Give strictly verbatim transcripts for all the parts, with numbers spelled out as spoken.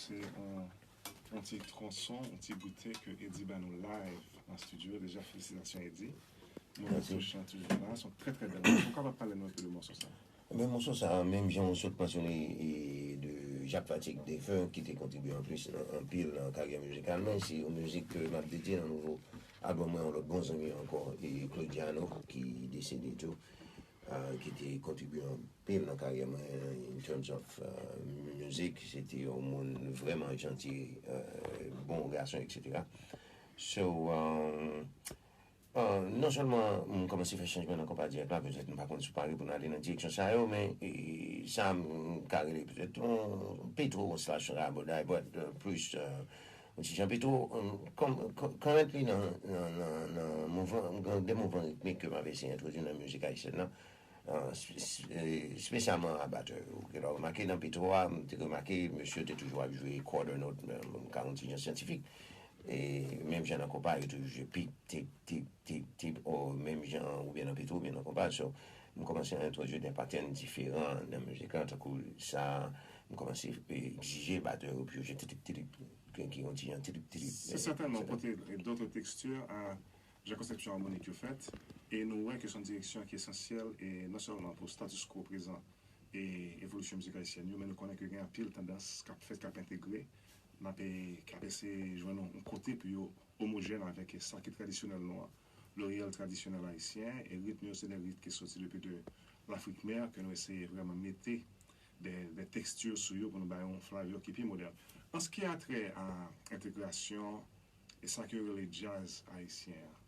Se yon, yon ti tronson, yon ti goute ke Eddy ba nou live nan studio. Deja, felisitasyon, Eddy. Mwen, Mèsi. Touchan toujou la. Se yon trè, trè bèl mòso. Ou kapab pale nou enpe de mòso sa? Men mòso sa, menm jan ou sot mansyone, e, de Jacques Fatique Défunt, ki te kontribye anplis nan, anpil nan karyè mizikal mwen, se yon mizik ke m ap dedye nan nouvo albòm mwen, yon lòt bon zanmi ankò, e Claude Diano, ki desede tou, euh, ki te kontribye anpil nan karyè mwen, in terms of, euh, music, se te yon moun vrèman janti, euh, bon gason, et cetera. So, euh, euh, non sèlman m kòmanse fè chanjman nan konpa dirèk la, petèt m pa konn si w pare pou n ale nan direksyon sa yo, men, e, sa m ka rele petèt yon petwo, yon slash raboday, but, euh, plis, euh, yon ti jan petwo, euh, kòm, kò-, currently nan, nan, nan, nan mouvman, gen de mouvman ritmik ke m ap eseye entwodui nan mizik ayisyèn nan. Ah, spe-, spe-, espesyalman a batè yo. Ou genlè remake nan petwo a, m te remake, mesye te toujou ap jwe quarter note, men, m ka yon ti jan syantifik. E menm jan nan konpa, yo toujou jwe pik, tik, tik, tik, tik, o, menm jan, oubyen nan petwo, oubyen nan konpa. So, m kòmanse entwodui de patèn diferan nan mizik la, tankou sa, m kòmanse, e, egzije batè yo pou yo jwe titik, titik, ki, ki yon ti jan titik, titik, Se sètènman, pote, e, dòt teksti a jan konsepsyon amonik yo fèt, e nou wè ke se yon direksyon ki esansyèl, e non sèlman pou status quo prezan e evolisyon mizik ayisyèn yo, men nou konnen ke gen anpil tandans k ap fèt, k ap entegre, n ap, e, k ap eseye jwenn yon, yon kote pou yo omojèn avèk sa ki tradisyonèl nou an, le riyèl tradisyonèl ayisyen, e ritm yo se de ritm ki soti depi de Lafrik mè, ke nou eseye vrèman mete de, de teksti sou yo pou nou bay yon flavè ki pi modèn. An se ki a trè a entegrasyon e sa ke yo rele djaz ayisyen an.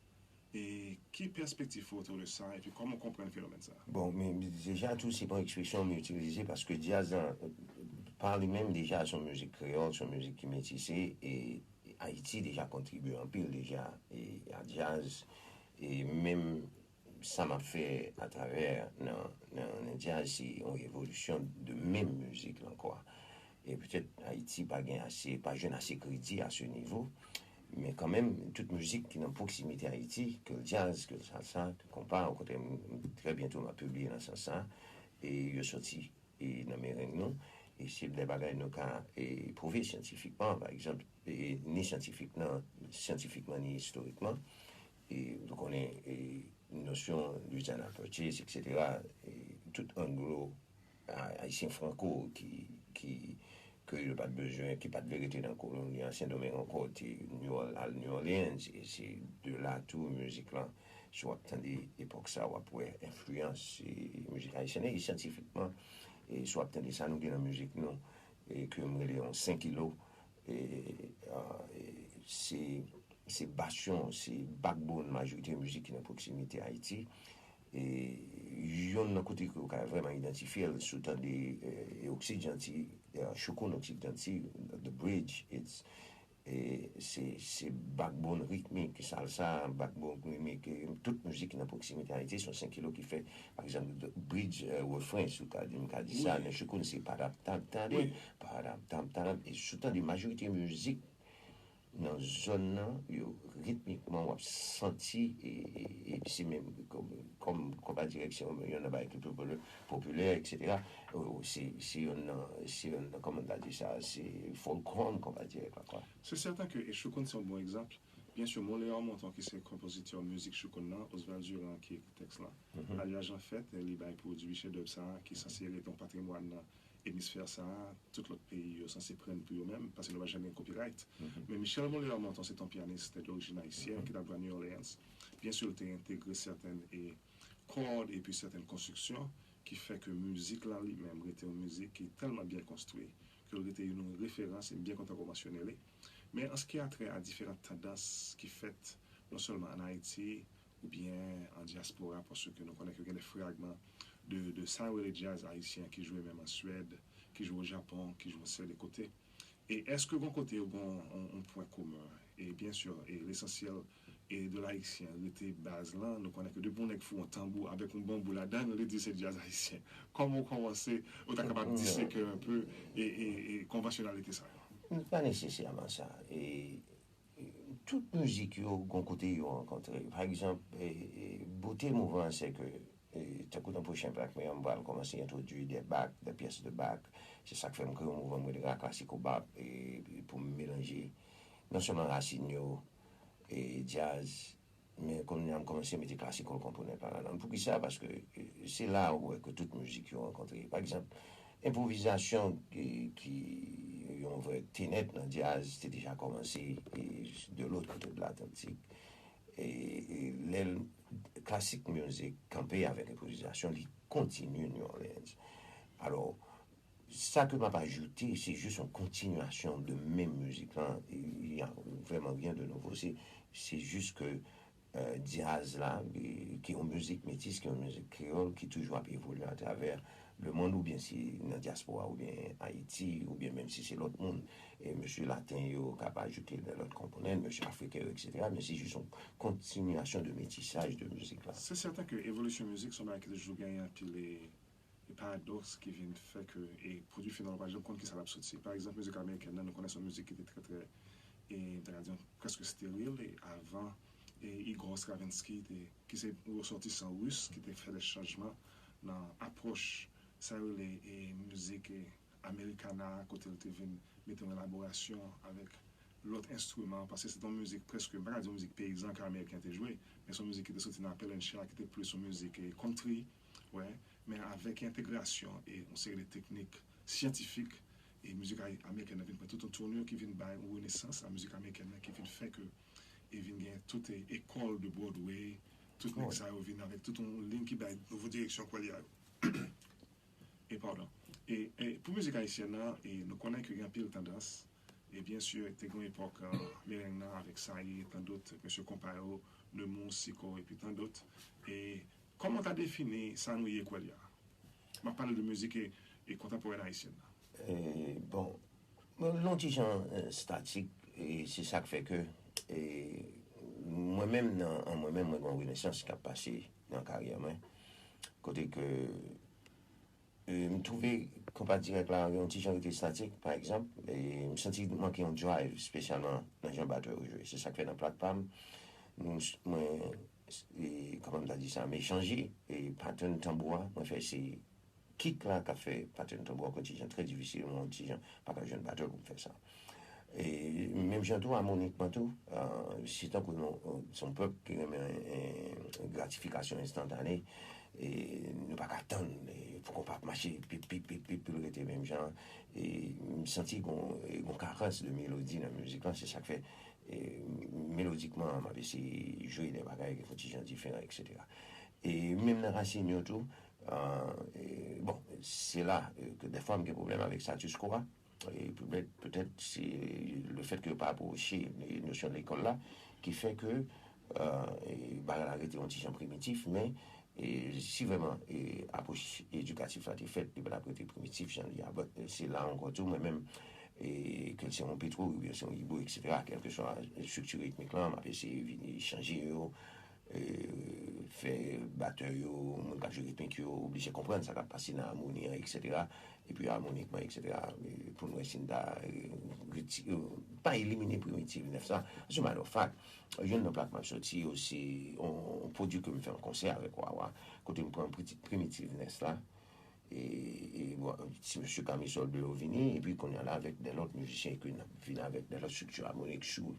E ki pèspektiv ou otou de sa, epi kòman w konprann fenomèn sa a? Bon, men deja tou, se pa yon ekspresyon m itilize, paske djaz la, pa li menm, deja, se yon mizik kreyòl, se yon mizik ki metise, e Ayiti deja kontribye anpil deja, e a djaz, e menm sa m ap fè atravè nan, nan, nan djaz, se yon evolisyon de menm mizik la ankò. E petèt Ayiti pa gen ase, pa jwenn ase kredi a se nivo, men kanmenm, tout mizik ki nan pwoksimite Ayiti, ke l djaz, ke l salsa, ke konpa, okontrè, m, m, trè byento m ap pibliye nan sans sa, e yo soti, e nan mereng nou, e se de bagay nou ka, e, pwouve syantifikman, pa egzanp, e, ni syantifik nan, syantifikman, ni istorikman, e nou konnen, e, nosyon design and purchase, et cetera, e, tout anglo, a, ayisyen franko ki, ki, ke yo pa t bezwen, ki pa t vle rete nan koloni an, Sendomeng ankò, te New Orleans, al New Orleans, e se de la tou mizik lan, si w ap tande epòk sa, w ap wè enfliyans, e, mizik ayisyèn, e syantifikman, e si w ap tande sa nou gen nan mizik nou, e ke m rele yon senkilo, e, a, e se, se basyon, se backbone majorite mizik ki nan pwoksimite Ayiti. E yonn nan kote ke w ka vrèman idantifye l, si w tande, e, e Occidenti, e, Choukoun Occidenti, The Bridge, it's, e se, se backbone ritmik, salsa, backbone ritmik, e tout mizik ki nan pwoksimite Ayiti, se yon senkilo ki fè, pa egzanp, The Bridge, e, refren, si w ka di, m ka di sa, Wi. Nan Choukoun, se padap tap tade, Wi. Padap tap tap, e si w tande majorite mizik nan zòn nan, yo ritmikman w ap santi, e, e, e se menm kòm, kòm, kòm pa dirèk, se yon, yon bagay ki popilè, popilè, et cetera. O, se, se yon nan, se yon nan, kòman ta di sa, se folk horn, kòm pa dirèk la, kwa. Se sèten ke Echoukoun se yon bon egzanp. Byen si, Molière Monton, ki se konpozitè mizik Choukoun nan, Oswald Durand ki ekri tèks lan. Mhm. Alyaj lan fèt, li bay pwodui chedèv sa a, ki sanse rete yon patrimwàn nan emisfè sa a, tout lòt peyi yo sanse pran l pou yo menm, paske nou pa janm gen copyright. Mhm. Men Michel Molière Monton se t on pyanis de dorijin ayisyèn Mhm. ki t ap jwe a New Orleans. Byen si, l te entegre sèten, e, kòd epi sèten konstriksyon ki fè ke mizik la li menm rete yon mizik ki tèlman byen konstwi, ke l rete youn nan referans, e m byen kontan ke w mansyone li. Men an se ki a trè a diferan tandans ki fèt non sèlman ann Ayiti, oubyen an dyaspora, paske nou konnen ke gen de fragman de, de sa yo rele djaz ayisyen ki jwe menm an Swèd, ki jwe o Japon, ki jwe an seri de kote. E èske gon kote yo gon on, on pwen komen? E byen si, e lesansyèl e de l ayisyen rete baz lan, nou konnen ke depi yon nèg foure yon tanbou avèk yon banbou ladan l, li di se djaz ayisyen. Kòman w kòmanse, ou ta kapab diseke enpe e, e, e konvansyonalite sa yo? Pa nesesèman sa. E, e tout mizik yo gon kote yo rankontre. Pa egzanp, e, e bote mouvman an se ke, e, Tankou nan pwochen plak mwen an, m pral kòmanse entwodui de Bach, de pyès de Bach. Se sa k fè m kreye yon mouvman mwen rele Classico Bach, e, pou m melanje non sèlman rasin yo, e djaz, men kounye a m kòmanse mete classical component la ladan. Poukisa? Paske, e, se la ou wè ke tout mizik yo rankontre. Pa egzanp, enpwovizasyon ki, ki yon vrè tenèt nan djaz te deja kòmanse, e, de lòt kote de Latlantik. E, e lè l- classic music kanpe avèk enpwovizasyon, li kontinye New Orleans. Alò, sa ke m ap ajoute, se jis yon kontinyasyon de menm mizik lan. Il y a vraiment rien de nouveau. Se, se jis ke, euh, djaz la, e, ki yon mizik metis, ki yon mizik kreyòl, ki toujou ap evolye atravè lemonn, oubyen se nan dyaspora, oubyen Ayiti, oubyen menm si se lòt moun. E mesye laten yo k ap ajoute de lòt konponent, mesye afriken yo, etsetera. Men se jis yon kontinyasyon de metisaj de mizik la. Se sèten ke evolisyon mizik se yon bagay ki toujou genyen anpil e, e paradòks ki vin fè ke e pwodui final pa janm konn kisa l ap soti. Pa egzanp, mizik amerikèn nan, nou konnen se yon mizik ki te trè, trè, e, ta ka di, prèske steril, e avan, e Igor Stravinsky, te, ki se yon resòtisan ris, ki te fè de chanjman nan apwòch sa yo rele e mizik e Americana, kote l te vin mete yon elaborasyon avèk lòt enstriman, paske se te yon mizik prèske, m pa ka di yon mizik peyizan ke Ameriken te jwe, men se yon mizik ki te soti nan Appalachian, ki te plis yon mizik e country, wè, men avèk entegrasyon e yon seri de teknik syantifik, e mizik ay- amerikèn nan vin pran tout yon tournure ki vin bay yon renesans a mizik amerikèn nan, ki vin fè ke e vin gen tout e, ekòl de Broadway, tout nèg sa yo vin avèk tout yon liy ki bay nouvo direksyon kwè li a yo. E padon. E, e pou mizik ayisyèn nan, e nou konnen ke gen anpil tandans. E byen si, te gen yon epòk, euh, mereng nan avèk Saye, tan dòt, mesye konpa yo, Nemours, Sicot, epi tan dòt. E kòman w ta defini sa nou ye kwè li a? M ap pale de mizik e, e kontanporèn ayisyèn nan. E, bon, mwen, l on ti jan, e, statik, e se sa k fè ke, e, mwen menm, nan, an mwen menm, mwen gen yon renesans k ap pase nan karyè mwen. Kote ke, e, m twouve konpa dirèk la, yon ti jan rete statik, pa egzanp, e m santi m manke yon drive, espesyalman nan jan batè yo jwe. Se sa k fè nan plak pa m, nou, mwen, e, kòman m ta di sa, m echanje, e, pattern tanbou a, mwen fè se kik la k ap fè pattern tanbou a, yon ti jan trè difisil, mwen yon ti jan pa ka jwenn batè pou m fè sa. E menm jan tou, amonikman tou, e, se tankou nou, se yon pèp ki renmen, e, gratifikasyon enstantane, e nou pa ka tann, e, pou konpa ap mache, pip, pip, pip, pip, pou l rete menm jan. E m santi gon, e, gon karans de melodi nan mizik lan, se sa k fè, e, melodikman, m ap eseye jwe de bagay ki yon ti jan diferan, etsetera. E menm nan rasin yo tou, e, e, bon, se la, e, ke dèfwa m gen pwoblèm avèk status quo a. E petèt, petèt se le fèt ke yo pa apwoche, e, nosyon de lekòl la, ki fè ke, e, e, bagay la rete yon ti jan primitif, men, e, si vrèman, e, apwòch edikatif la te fèt, li pa t ap rete primitif jan li a. But, e, se la ankò tou, mwen menm, e, ke l se yon Petro oubyen se yon Igbo, etsetera, kèlkeswa estrikti ritmik lan, m ap eseye vini chanje yo, e, fè batè yo, moun k ap jwe ritmik yo, oblije konprann sa k ap pase nan amoni an, etsetera. Epi amonikman, etsetera, e, pou n wè si n ta, e, reti-, e, pa elimine primitivness la. As a matter of fact, youn nan plak m ap soti yo, se yon, yon pwodui ke m fè an konsè avèk Wawa, kote m pran priti-, primitivness la, e, e, bon, ti mesye Camisole Bleu yo vini, epi kounye a la, avèk de lòt mizisyen, ke n ap vin avèk de lòt estrikti amonik sou,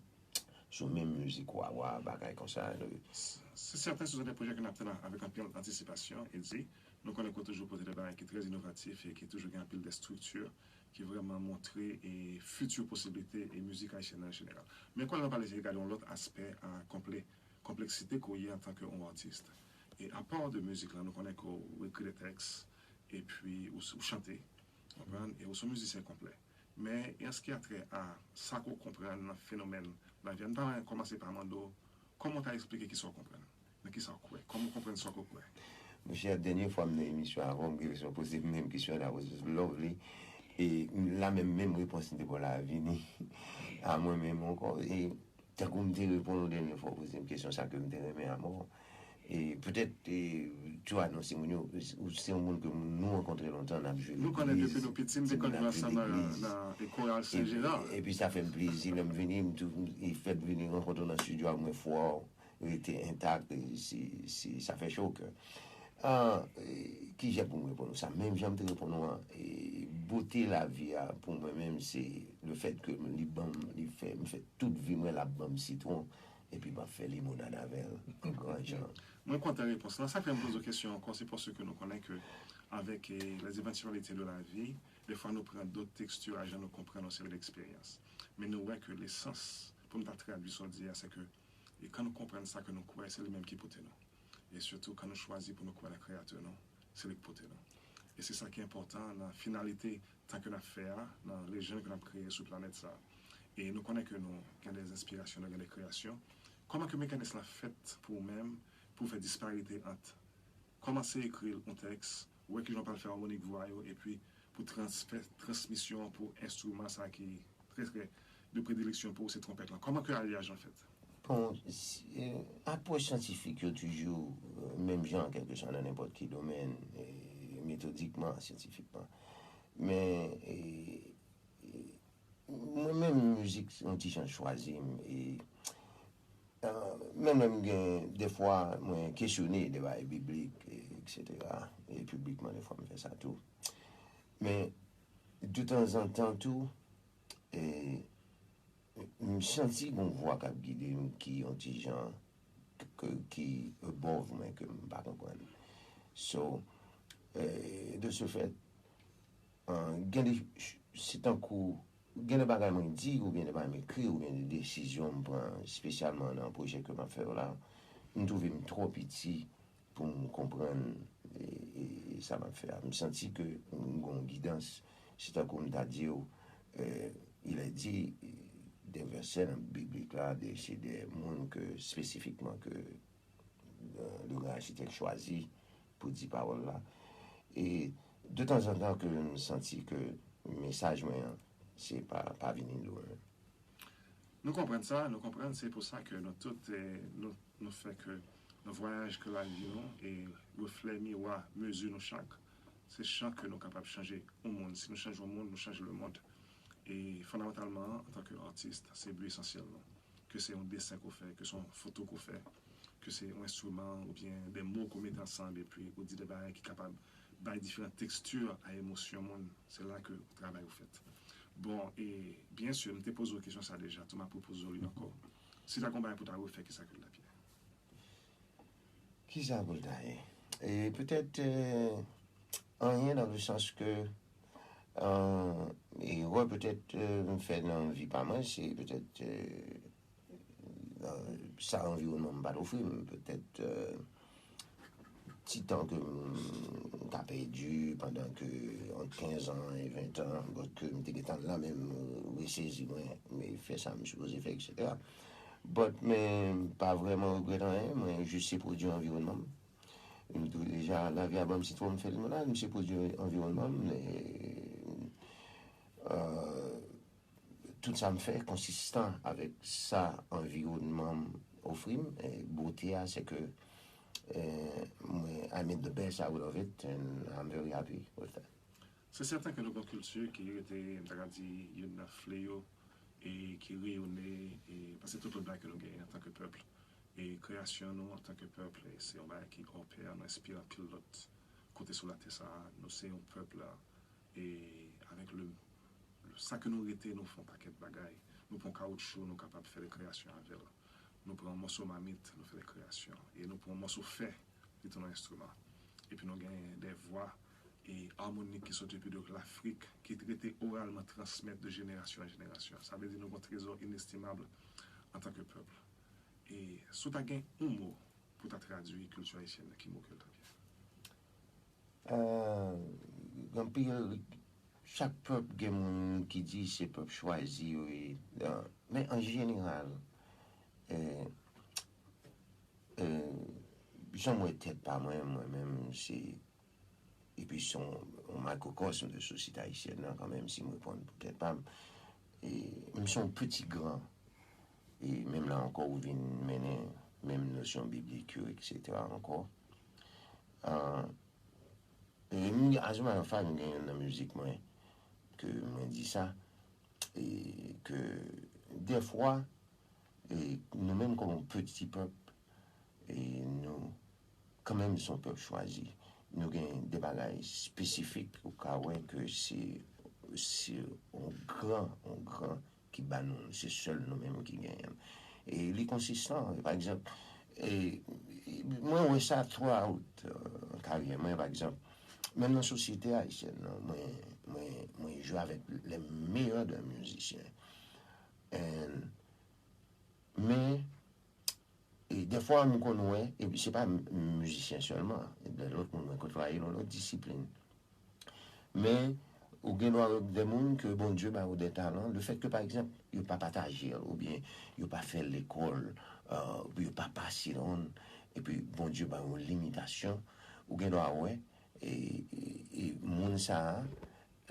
sou menm mizik Wawa, bagay konsa. Se sèten, se de pwojè ke n ap tann avèk anpil antisipasyon, Eddy. Nou konnen ke w toujou pote de bagay ki trè inovatif e ki toujou gen anpil de estrikti ki vrèman montre e fiti posiblite e mizik ayisyèn an jeneral. Men kounye a nou pral eseye gade yon lòt aspè a konple-, konpleksite ke w ye antanke yon atis. E apa de mizik lan, nou konnen ke w ekri de tèks, epi ou, ou chante, konprann, e ou se yon mizisyen konplè. Men, an sa ki a trè a sa ke w konprann nan fenomèn lavi a, m ta renmen kòmanse pa mande w, kòman w ta eksplike kisa w konprann? Nan kisa w kwè? Kòman w konprann sa ke w kwè? Monchè, dènye fwa m nan emisyon avè w, m gen kesyon poze m menm kesyon la, was just lovely. E la menm, menm repons m te ba w la vini a mwen menm ankò. E tankou m te reponn ou dènye fwa w poze m kesyon sa ke m te renmen a mò. E petèt, e, tou anonse moun yo, ou se yon moun ke nou rankontre lontan, n ap jwe legliz. Nou konnen depi nou piti, m te konn jwe ansanm nan, nan, e, koral Sen Jera. Epi, epi sa fè m plezi, lè m vini, m tou, e fèt vini rankontre w nan estidyo a, mwen fwa w rete entak, e se, se, sa fè cho o kè. Ah, e, ki jan pou m reponn ou sa? Menm jan m te reponn ou an, e, bote lavi a pou mwen menm, se le fèt ke li ban m, li fè, m fè tout vi mwen, l ap ban m sitwon, epi m ap fè limonad avè l, an gran jan. Mwen kontan repons lan. Sa fè m poze w kesyon ankò, se paske nou konnen ke avèk, e, les éventualités de la vie, defwa nou pran dòt teksti a jan nou konprann yon seri de eksperyans. Men nou wè ke lesans, pou m ta tradui sa w di a, se ke, e kan nou konprann sa ke nou kwè, se li menm ki pote nou. E sitou, kan nou chwazi pou nou kwè nan Kreyatè nou, se li k pote nou. E se sa ki enpòtan nan finalite tan ke n ap fè a, nan lejann ke n ap kreye sou planèt sa a. E nou konnen ke nou gen de enspirasyon, nou gen de kreyasyon. Kòman ke mekanis la fèt pou ou menm, pou w fè disparite ant kòmanse ekri yon tèks, wè kijan w pral fè amònik vwa yo, epi pou transfè, transmisyon pou enstriman sa ki trè, trè de predileksyon pou ou, se twonpèt lan. Kòman ke alyaj lan fèt? Bon, si, e, apwòch syantifik yo toujou, e, menm jan, kèlkeswa nan nenpòt ki domèn, e, metodikman, syantifikman. Men, e, e, mwen menm, mizik, se yon ti jan chwazi m, e, e, menm lè m gen, defwa, mwen kesyone de bagay biblik, e, etsetera. E piblikman, defwa, m fè sa tou. Men, de tanzantan tou, e, m santi gon vwa k ap gide m ki yon ti jan k-, k-, ki above mwen, ke m pa konprann. So, e, de ce fait, e, gen de, se tankou, gen de bagay mwen di, oubyen de bagay m ekri, oubyen de desizyon m pran, espesyalman nan pwojè ke m ap fè yo la, m twouve m twò piti pou m konprann, e, e, e sa m ap fè a. M santi ke m gon gidans. Se tankou m ta di w, e, il est dit, de vèsè nan Biblik la, de, se de moun ke, espesifikman, ke, e, le gran achitèk chwazi pou di pawòl la. E de tanzantan ke m santi ke mesaj mwen an, se pa, pa vini lwen. Nou konprann sa, nou konprann, se pou sa ke nou tout, e, nou, nou fè ke nan vwayaj ke lavi nou, e reflè miwa, mezi nou chak, se chan ke nou kapab chanje yon moun. Si nou chanje yon moun, nou chanje lemonn. E fondamantalman, antanke atis, se bi esansyèl nou. Ke se yon desen ke w fè, ke se yon foto ke w fè, ke se yon enstriman oubyen de mo ke w mete ansanm epi ou di de bagay ki kapab bay diferan teksti a emosyon moun, se la ke travay ou fèt. Bon, e byen si, m te poze w kesyon sa deja, tou m ap repoze w li ankò. Si ta gon bagay pou ta refè, kisa ke l t ap ye? Kisa pou l ta ye? E petèt, e, anyen dans le sens ke, e, erè petèt, e, m fè nan vi pa mwen, se petèt, e, e, sa anviwònman m pa t ofri m, petèt, e, ti tan ke m ta pèdi pandan ke ant kenz an e ven an, but ke m te gentan la, men m resezi mwen, m fè sa m sipoze fè, etsetera. But, men, m pa vrèman regrèt anyen, mwen jis se pwodui anviwònman m. M di w deja, lavi a ban m sitwon, m fè limonad, m se pwodui anviwònman m, e, e, tout sa m fè konsistan avèk sa anviwònman m ofri m, e, bote a, se ke, e, mwen, I made the best out of it, and I'm very happy with that. Se sèten ke nou gen yon kilti ki rete, m ta ka di, youn nan fleyo, e ki reyone, e paske tout lòt bagay ke nou genyen antanke pèp. E kreyasyon nou antanke pèp, e se yon bagay ki hors pair, nou enspire anpil lòt kote sou latè sa a. Nou se yon pèp la, e avèk le, sa ke nou rete, nou fè yon pakèt bagay. Nou pran kawoutchou, nou kapab fè de kreyasyon avè l. Nou pran yon mòso mamit, nou fè de kreyasyon. E nou pran yon mòso fè, li tounen yon enstriman. Epi nou gen de vwa e amonik ki soti epi de Lafrik, ki rete oralman transmèt de jenerasyon an jenerasyon. Sa vle di nou gen yon trezò inestimab antanke pèp. E si w ta gen yon mo pou ta tradui kilti ayisyèn nan, ki mo ke l t ap ye? Anpil, chak pèp gen moun ki di se pèp chwazi yo ye. Men an jeneral, e, e, jan m wè tèt pa mwen, mwen menm, se, epi se yon, yon mikrokòsm de sosyete ayisyèn nan kanmenm, si m reponn pou tèt pa m, e, m se yon piti gran, e menm la ankò, ou vin mennen menm nosyon biblik yo, etsetera ankò. E, as a matter of fact, m gen youn nan mizik mwen ke mwen di sa, e ke dèfwa, e nou menm kòm yon piti pèp, e nou kanmenm se yon pèp chwazi. Nou gen de bagay espesifik ou ka wè ke se se yon gran, yon gran ki ba nou, se sèl nou menm ki genyen l. E li konsistan, pa egzanp, e, e, mwen wè sa throughout, euh, karyè mwen, pa egzanp, menm nan sosyete ayisyèn nan, mwen, mwen, mwen jwe avèk les meilleurs des musiciens. And, men, e dèfwa m konn wè, e se pa m- mizisyen sèlman, de lòt moun mwen kote yo nan lòt disiplin. Men, ou gen dwa wè de moun ke Bondye ba yo de talan, le fèt ke, pa egzanp, yo pa pataje l, oubyen yo pa fè l lekòl, euh, yo pa pase l, epi Bondye ba yo limitasyon, ou gen dwa wè, e, e, e moun sa a,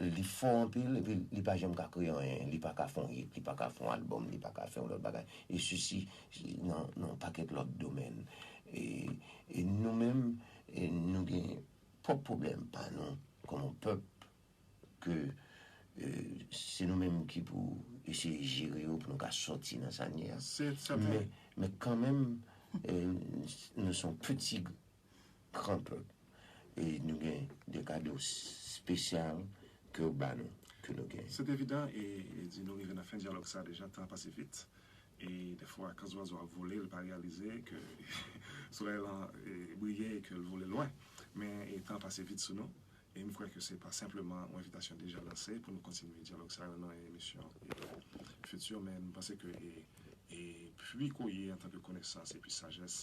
li fò anpil, epi li pa janm ka kreye anyen, li pa ka fè yon hit, li pa ka fè yon albòm, li pa ka fè yon lòt bagay, e sesi nan, nan yon pakèt lòt domèn. E, e nou menm, e nou gen pwòp pwoblèm pa nou kòm yon pèp ke, e, se nou menm ki pou eseye jere yo pou nou ka sòti nan sa n ye a. Se sèten. Men, men kanmenm, e, nou se yon piti gran pèp. E nou gen de kado espesyal ke yo ba nou, ke nou gen. Se evidan, e, e di nou rive nan fen dyalòg sa deja, tan pase vit. E dèfwa, kan zwazo ap vole, l pa reyalize ke solèy lan, e, briye e ke l vole lwen. Men, e, tan pase vit sou nou. E m kwè ke se pa senpleman yon envitasyon deja lanse pou nou kontinye dyalòg sa yo nan emisyon, e, fiti, men m panse ke, e, e pwi ke w ye antanke konesans epi sajès,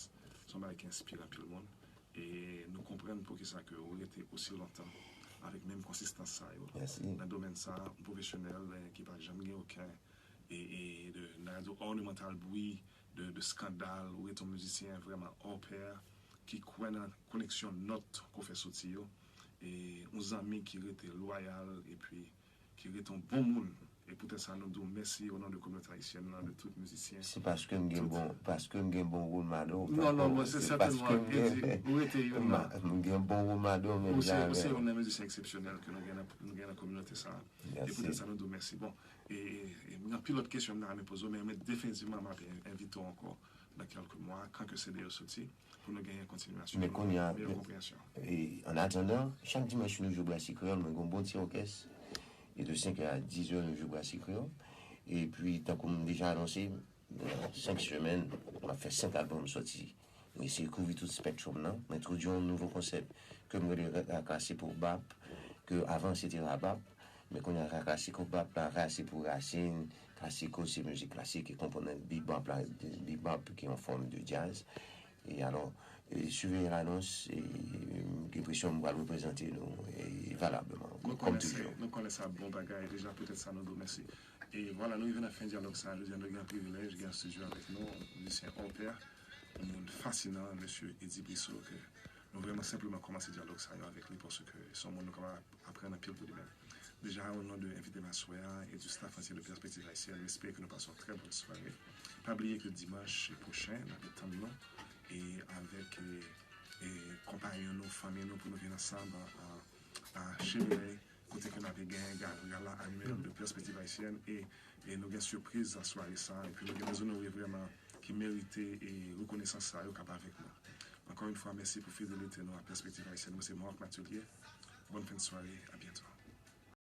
se yon bagay ki enspire anpil moun. E nou konprann poukisa ke ou rete osi lontan avèk menm konsistans sa yo. Mèsi. Nan domèn sa, yon pwofesyonèl, e, ki pa janm gen okenn, e, e de, n a di, ornemantal bwi, de, de skandal, ou rete yon mizisyen vrèman hors pair, ki kwè nan koneksyon nòt ke w fè soti yo, e yon zanmi ki rete lwayal, epi ki rete yon bon moun. E poutèt sa, nou di w mèsi o non de kominote ayisyèn nan, de tout mizisyen. Se paske m gen bon, paske m gen bon role model. Non, non, non, se sètènman, Eddie, ou rete youn nan. M gen bon role model, men ou se, ou se youn nan mizisyen eksepsyonèl ke nou gen nan, nou gen nan kominote sa a. E poutèt sa, nou di w mèsi. Bon, e, e, e, gen anpil lòt kesyon m ta renmen poze w, men, men definitivman, m ap en- envite w ankò nan kèlke mwa, kan ke se de yo soti, pou nou genyen kontinyasyon, meyè konpreyansyon. Men kounye a, e, an atandan, chak dimanch nou jwe Brasi Kreyòl, mwen gen yon bon ti òkès. E de senk è a diz è, nou jwe Brasi Kreyòl. Epi, tankou m deja anonse, nan senk semèn, m ap fè senk albòm sòti. M eseye kouvri tout spectrum nan. M entwodui yon nouvo konsèp ke m rele Ra- Rakase pou Bap, ke avan se te Rabap. Men kounye a, Rakase pou Bap la, Ra se pou rasin, Kaseko se mizik klasik e konpòte bebop la, bebop ki yon fòm de djaz. E alò, e, siveye lanons, e, m gen enpresyon m pral reprezante nou, e, valableman, kòm toujou. Nou konnen se, nou konnen sa bon bagay, deja poutèt sa nou di w mèsi. E vwala, nou rive nan fen dyalòg sa a, jodi a nou gen privilèj, gen an estidyo avèk nou, mizisyen hors pair, yon moun fasinan, mesye Eddie Brissot, ke nou vrèman senpleman kòmanse dyalòg sa yo avèk li, paske se yon moun nou kapab aprann anpil de li menm. Deja, o non de envite m aswè a e du staff antye de Pèspektiv Ayisyèn, m espere ke nou pase yon trè bòn sware. Pa bliye ke dimanch pwochen, n ap tann nou e avèk, e, e, konpayon nou, fanmi nou, pou nou vin ansanm an, an, an Cheminée, kote ke n ap gen ga- gala anyèl de Pèspektiv Ayisyèn e, e nou gen sipriz asware sa a, epi nou gen dèzonore vrèman ki merite e rekonesans sa yo k ap avèk nou. Ankò yon fwa, mèsi pou fidelite nou a Pèspektiv Ayisyèn. Mwen se Marc Matelier. Bòn fen de sware, a byento.